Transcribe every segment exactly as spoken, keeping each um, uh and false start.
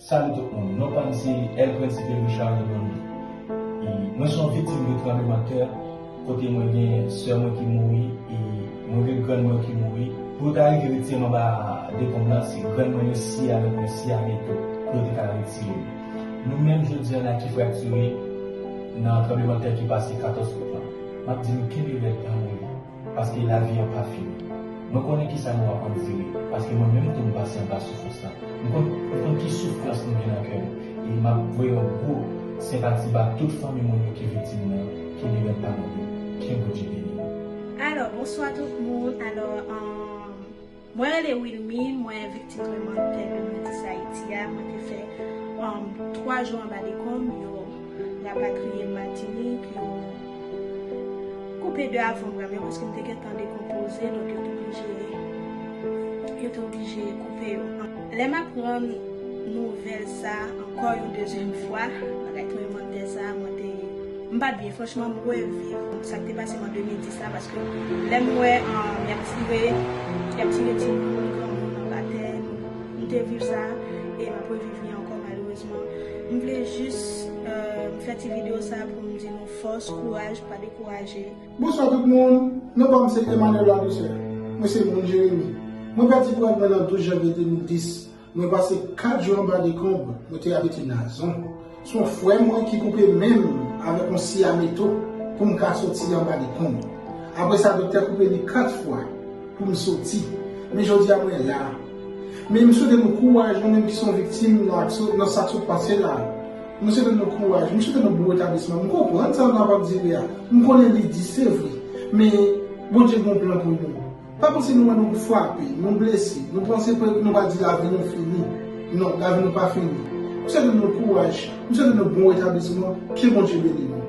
Salut tout moun, non pa m se El Principe Richard Rebondy. E mwen se yon viktim de tranblemanntè kote mwen gen sè mwen ki mouri e mwen gen grann mwen ki mouri. Pou yo ta rive retire m anba dekonb lan, se grann mwen yo siye avèk mwen, siye avèk yo pou yo te ka retire m. Nou menm jodi an la ki fraktire nan tranblemanntè ki pase katòz out lan. M ap di nou kenbe rèd pa moli. Paske lavi an pa fini. Mwen konnen kisa nou ap andire, paske mwen menm tou m pase anba soufrans lan. M konn, m konn ki soufrans nou gen nan kè nou. E m ap voye yon gwo senpati ba tout fanmi moun yo ki viktim nan, ki li menm pa nou yo. Ke Bondye beni nou. Alò, bonswa tout moun. Alò, um, mwen rele Wilmine, mwen viktim tranblemanntè de Matis Ayiti a. Mwen te fè um, twa jou anba dekonb, yo rapatriye m Matinik, yo koupe de avanbra m yo paske m te gentan dekonpoze, donk yo te oblije yo te oblije koupe yo. Lè m aprann nouvèl sa ankò yon dezyèm fwa, bagay tranblemanntè sa, mwen te m pa t byen, franchman, m reviv sa k te pase m an de mil dis la, paske lè m wè um, y ap tire, y ap tire timoun, granmoun anba tè, m te viv sa, e m ap reviv li ankò, malerezman. M vle jis um, fè ti videyo sa pou m di nou fòs, kouraj, pa dekouraje. Bonswa tout moun, non pa m se Emmanuel Ladouceur. Mwen se moun Jeremi. Mwen pèdi grann mwen nan douz janvye de mil dis. Mwen pase kat jou anba dekonb, mwen te abite Nazon. Se yon frè mwen ki koupe men m avèk yon si a meto pou m ka soti anba dekonb. Apre sa, doktè koupe li kat fwa pou m soti. Men jodi a mwen la. Men m swete nou kouraj, nou menm ki se yon viktim nan sa k sot pase la. M swete nou kouraj, m swete nou bon retablisman. M konprann sa nou ap andire a. M konnen li di, se vre. Men Bondye gen yon plan pou nou. Pa panse nou wè nou frape, nou blese, nou panse nou pa di lavi nou fini. Non, lavi nou pa fini. M swete nou kouraj, m swete nou bon retablisman, ke Bondye beni nou.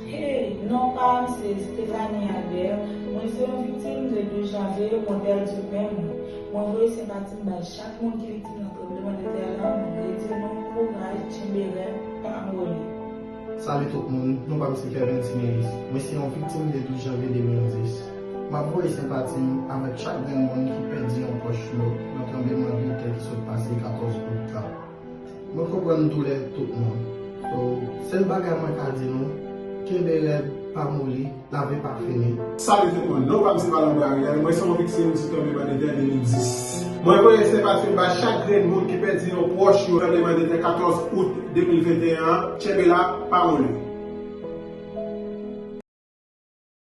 Hey, non pa m se Stephanie Albert, mwen se yon viktim de douz janvye, mwen pèdi men mwen. Mwen voye senpati m bay chak moun ki viktim nan tranblemanntè lan, mwen vle di nou kouraj, tyenbe rèd, pa moli. Salut tout moun, non pa m se Kervin Tineris. Mwen se yon viktim de douz janvye de mil dis. M ap voye senpati m avèk chak grenn moun ki pèdi yon pwòch yo nan tranblemanntè ki sot pase katòz out la. Mwen konprann doulè tout moun. So, sèl bagay mwen ka di nou, kenbe rèd, pa moli, lavi p ap fini. Salut tout moun, non pa m se Valambra Ariel, mwen se yon viktim sou tranblemanntè de mil dis. Mwen voye senpati m ba chak grenn moun ki pèdi yon pwòch yo tranblemanntè katòz out de mil venteyen an, tyenbe la, pa moli.